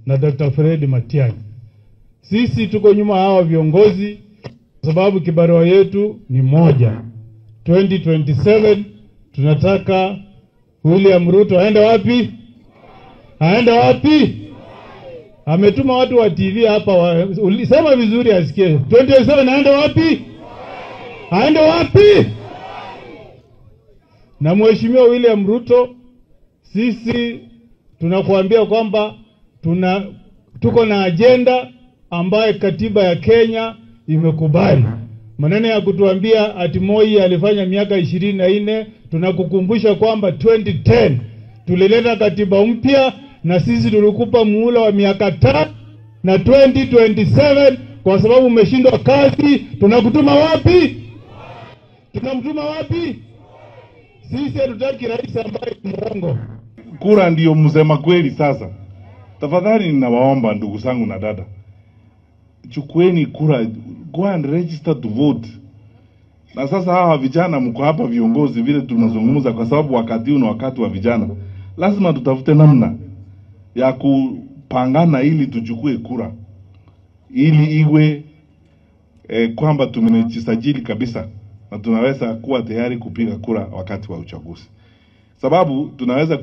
na Dr. Fred Matiang'i. Sisi tuko nyuma hawa viongozi kwa sababu kibarua yetu ni moja. 2027 tunataka William Ruto aende wapi? Aende wapi? Ametuma watu wa TV hapa, sema vizuri asikie. 2027 aende wapi? Aende wapi? Na Mheshimiwa William Ruto, sisi tunakuambia kwamba tuko na agenda ambaye katiba ya Kenya imekubali. Maneno ya kutuambia ati Moi alifanya miaka 24, tunakukumbusha kwamba 2010 tulileta katiba mpya na sisi tulikupa muhula wa miaka 3, na 2027 kwa sababu umeshindwa kazi, tunakutuma wapi? Tunamtuma wapi? Sisi hatutaki rais ambaye ni muongo. Kura ndiyo msema kweli sasa. Tafadhali ninawaomba ndugu zangu na dada, chukueni kura, go and register to vote. Na sasa hawa vijana mko hapa viongozi, vile tunazungumza, kwa sababu wakati huu ni wakati wa vijana, lazima tutafute namna ya kupangana ili tuchukue kura, ili iwe kwamba tumejisajili kabisa na tunaweza kuwa tayari kupiga kura wakati wa uchaguzi, sababu tunaweza